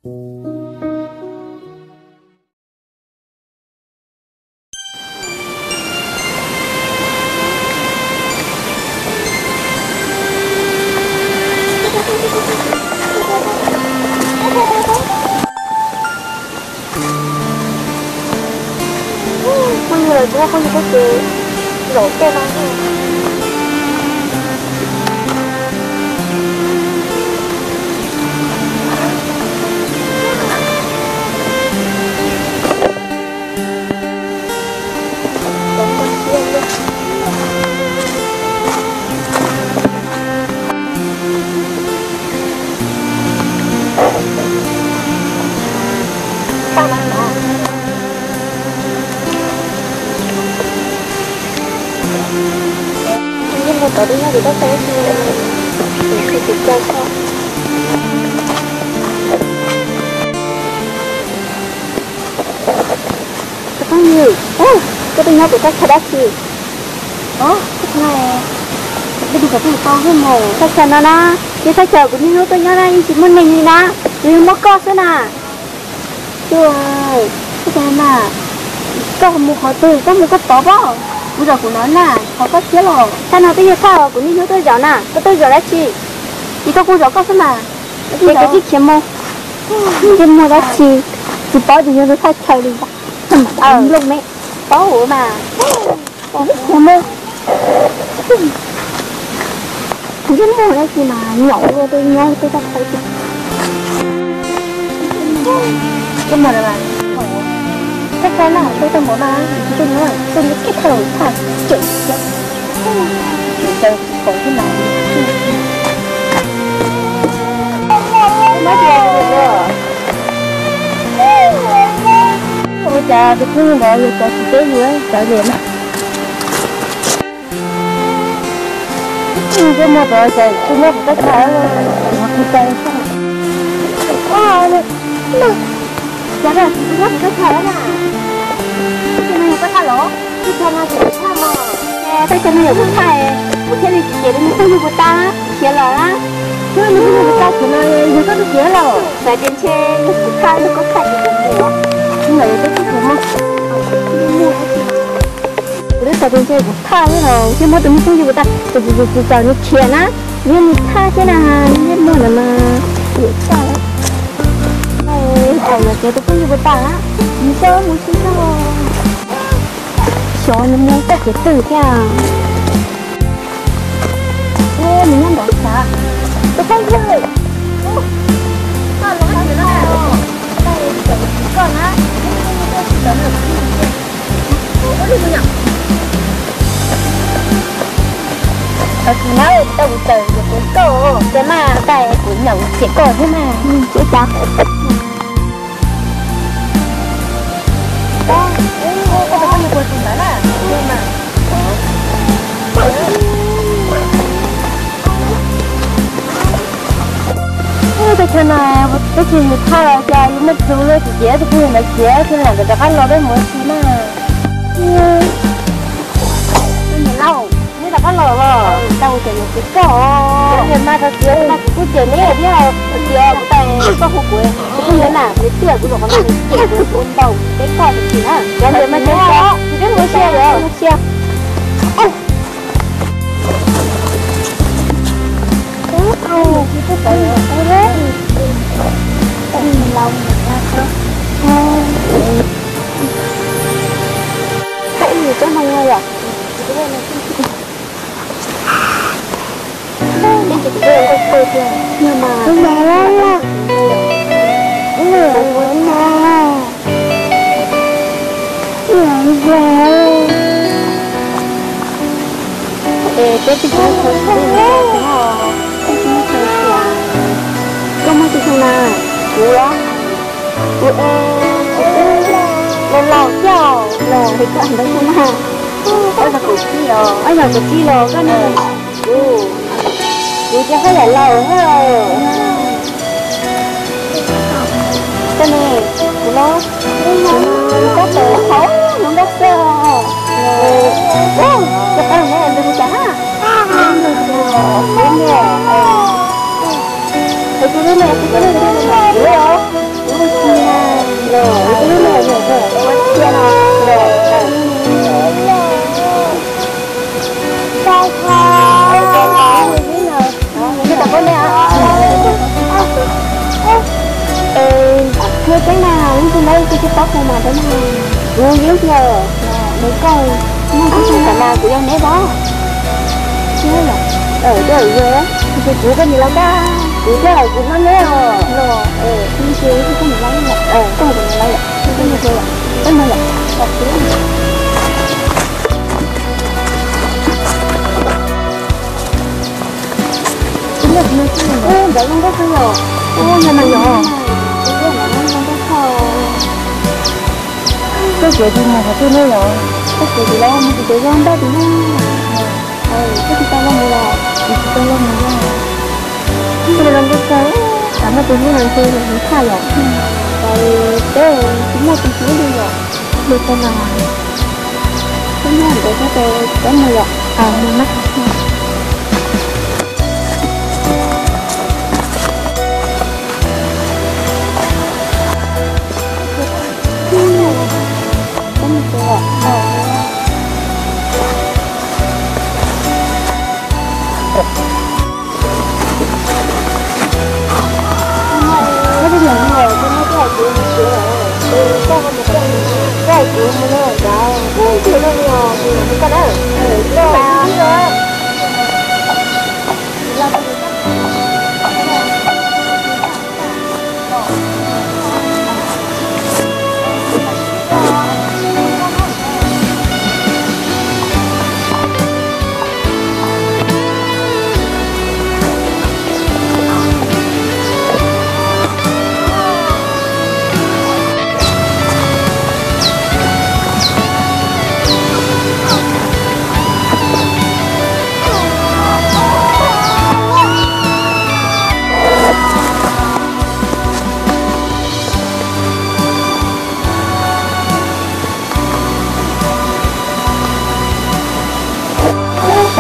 Phooj ywg lawv tuaj, phooj ywg tuaj ces zaum tej no. Yeej mus tod twb nyob tim toj xwb, kuv twb caw koj. Tus phooj ywg, koj tuaj nyob kuv thaj chaw dab tsi? Thaj chaw no na, ces thaj chaw kuv niaj hnub tuaj nyob na yeej tsis muaj neeg li na, tsuas yog muaj koj xwb na. Cuaj, thaj chaw no na, koj mus qhov twg, koj mus koj tod pob, kuv zaum kuv no na, thov koj thiab los. Thaj no twb yog thaj kuv niaj hnub tuaj zaum na, koj tuaj zaum dab tsi? Ces koj kuj zaum koj xwb mas. Ces koj tsis khiav mus, ntsej muag dab tsi, tsis paub tias yog lub thaj chaw li ntag. Nplooj me, paub ua mas. Tsis khiav mus. Ntsej muag dab tsi mas nyaum ua tej nyob tej toj qhov twg. Koj mus lawm mas, koj tau na, koj tau mus mas, koj mus, koj mus koj tau thaj tseem thiab. Tsis caw tsis pom thiab mas. Ua cas tus phooj ywg ntawd yus cov tsis teb yus cov li na. Ntsej muag tod ces kuj nyob kuv thaj chaw, kuv cais. Cas kuv nyob kuv thaj chaw na. Ces no yog koj thaj los? Thaj chaw no ces kuv thaj mog. Thaj chaw no yog kuv thaj, kuv thiaj li tsis cem li nws phooj ywg puas tau na, khiav los na. Nws phooj ywg puas tau khiav los, yog koj tus khiav los? Xav tias ntshe yog kuv thaj, yog koj thaj ces kuv mus. Ntawm yog koj thaj khiav mog. Kuv twb xav tias ntshe kuv thaj xwb los thiaj muab tus me phooj ywg puas tau, tsis txawm nws khiav na, yog nws thaj thiab na, ntsej muag ntawd mas yam tag. Thaum no ces tus phooj ywg puas tau na, nws coj mus sib zog. Xyov nws mus txoj kev twg thiab. Nws nyob nraud xav. Tus phooj ywg, koj los tsis los? Koj na, koj tsis los na. Ua li kuv nyaum. Tau kuv na, tau kuv tawm kuv koj, ces mas tas kuv nyaum ces koj thiab mas. Tsis tas. Koj, koj tus phooj ywg puas tus ntawd na? Ub, teb chaws no, teb chaws yus thaj los cas yus muaj txuj lawm, tsis ces tus phooj ywg ntawd khiav, tsis lam rov qab los peb mus ua si na. Niam laus, neb rov qab los los, tau ua cas yuav khiav koj? Cov niam mas txog tias kuv kuj cem neb thiab, txog tias kuv tas koj hu kuv, kuv phooj ywg na, nws twb yog kuv los qhov no nws cem kuv, kuv ntaus teb koj tiam sis na. Cov niam mas cem koj, tsis peb mus ua si yom, mus ua si. Es peb twb tsis muaj chaw xwb, peb tsis muaj chaw xwb. Koj muaj chaw xwb na, kuv los, kuv es kuv twb laus laus thiab os, los es koj ntawd xwb na. Ob yog kuv tij os, ob yog kuv tij los koj ne. Kuv, kuv ces haj yam laus thiab. Koj ne, kuv los, kuv no koj tawm hauv lub nplooj xwb os. Ces peb mus nyob ntawd li cas na? Kuv ne, es kuv ne, kuv ne, kuv ne. Koj tseeb na, leej twg lawv koj tsis paub kuv mas peb na. Kuv yeej tiag, nws koj, nws koj tseeb tam na kuv yog neb pab. Tsis yog, yog, kuv koj nim los koj, kuv thiaj kuv hlob neb os. Los, kuv koj nim los, koj nim los, koj nim los, peb mus yom. Ntawd zoo nkauj kawg yom. Ua yog mas yog. Koj kev tus mus qhov twg ne yom? Koj kev tus los mus tus kev zoo npaj tus ne. Koj tsis tau los mus los? Kuv tsis tau los mus los. Koj zoo nkauj kawg, tsam muaj tus hlub no ntshe yog hlub tshaj yom. Peb tsis muaj tus hlub li yom. Hlub tau mas. Koj muaj ntawd koj tes koj mus yom. Mus mas.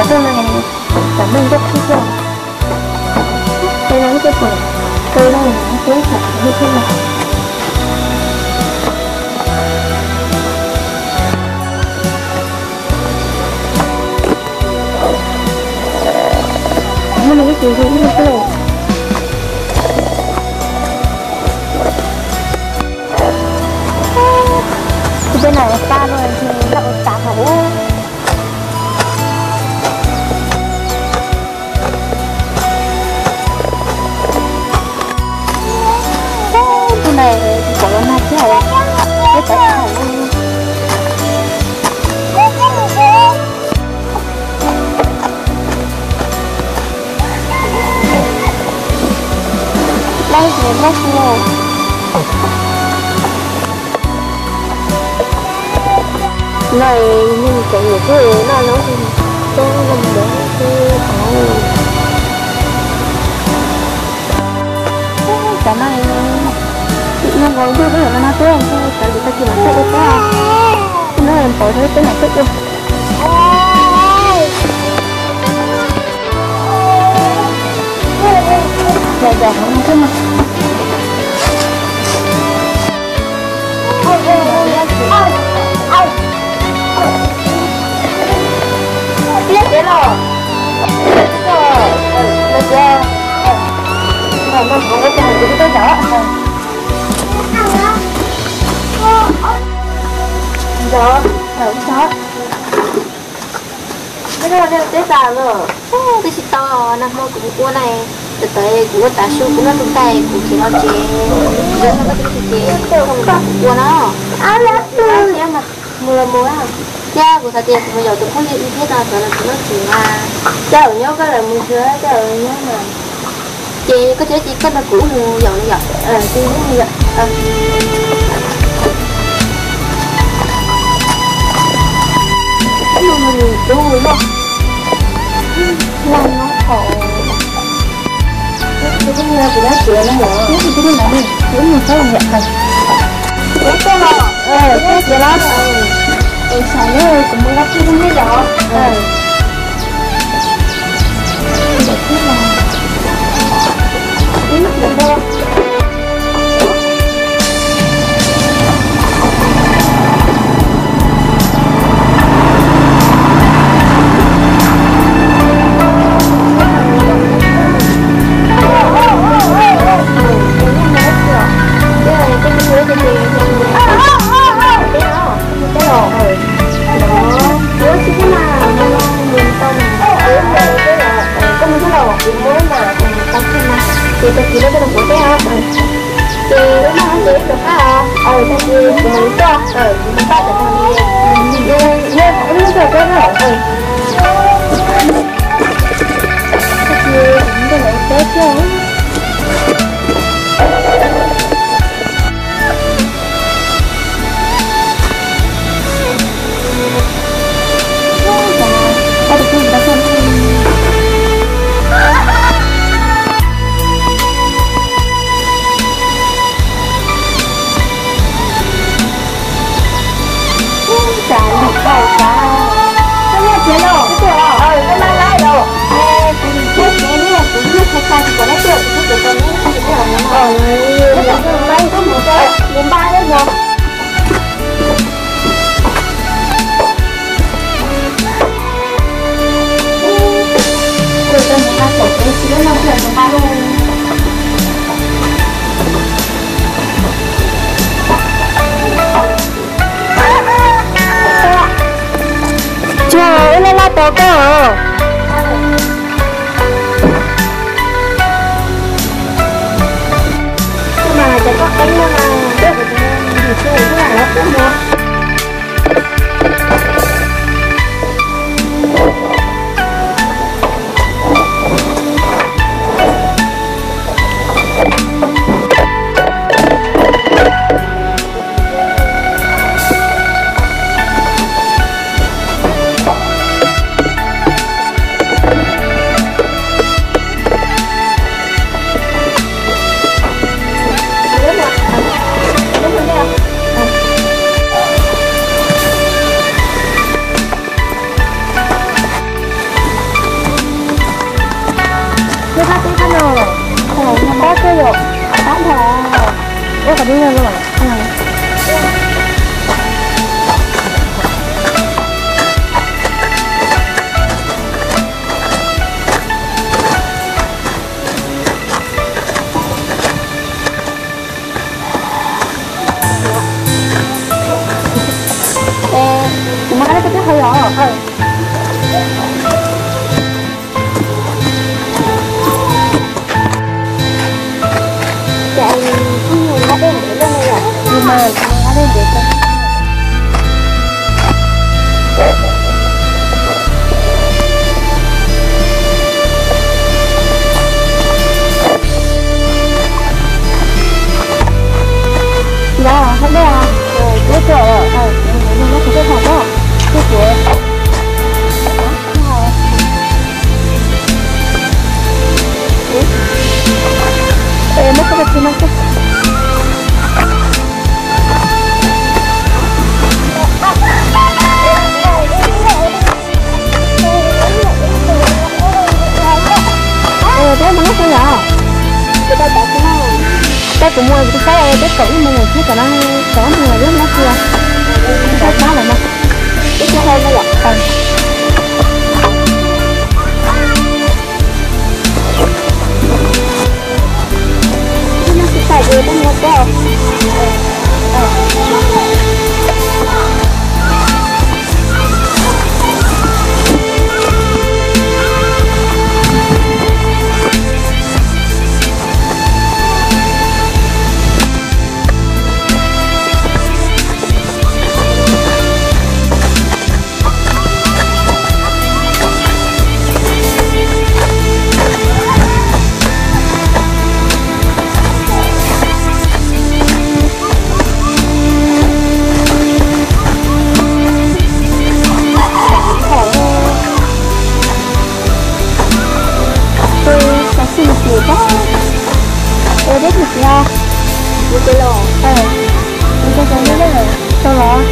Cov no ne, cov no nkauj kawg. Cov no ib co pom, cov no peb xav ib co no. Muaj ib co ib co. Tus peb no ua tag los ntshe lawv ua tag hauv. Tus no tsis pom los nag thiab, peb tawm tag hauv. Lawv tus loj xwb. No es nws tseem nyuam xwb, noj nyob xwb, coj noj mus ntawd xwb. Cov no nyob nkaus ntuj twb yuav no no twb, cov lwm tag kis mam tuaj ua teb. Tus no pov rau peb mam tuaj ua. Yog yog hov no thiab mas. Liaj tiav los, los tiav, no no kuv ua tau kuv twb tau zov. Zov, zov. Koj noj teb tas los? Twb tsis tau, nag hmo kuv mus ua na, tawm tawm kuv ua tav su kuv noj tus tais kuv khiav los tsev, zoo no koj twb tsis ces koj mus kom kuv ua no. Thiab mas mus los mus, thiab kuv xav tias kuv mus yaum tus phooj ywg ib thiab no txog los kuv noj tsev mas. Coj lawv nyob koj lawv mus xwb, coj lawv nyob mas. Ces koj tsis, ces koj nrog kuv wb mus yaum no yom? Ces wb mus yaum. Wb mus mus tus loj, laj nyob thaum, wb tus loj kuv dab tsev no yom, wb tus loj no wb mus txog yom. Wb tuaj los, wb tuaj los, es xav na kuv mus dab tsi rau nej yom? Tus ib tus qab os, tag kis kuv mam li tuaj, kuv mus pab cov no li. Nyob ib lub tuaj peb na. Tag kis kuv mus tuaj lawv peb thiab. Ub, cas lim tau tas. Koj nyiaj txiag los? Koj nyiaj txiag los? Koj laj laj los? Kuv lim txiag ne, kuv nyiaj txiag tag kuv pom dab tsi kuv twb tsis tau ne, kuv twb los no. Npaj, npaj, npaj. Tsis, wb laj laj tos koj. Nyob qab teb qab no, nyob qab teb yom, qab ntawd, ua qhov dib no los. Kuv muab qab teb koj twb hau yom. Ces phooj ywg nqa dej ntev luaj li yom? Li mas nqa dej ntev kawg. Los hau dej os, twb tuaj lawm, kuv mus nug lub qhov rooj hauv na, twb tuaj. Es muab koj tsis no xwb. Peb mus noj xwb yom? Peb kuv mus kuv saib peb kaum ib moos thiab, tam no kaum ob moos lawm, wb mus noj xwb. Kaum ob lawm no. Ib tug hau no yom? Ua deb tiag tiag. Ua deb los? Ua deb los?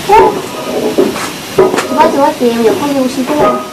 Tsis paub tsis paub ces yuav phooj ywg ua si xwb.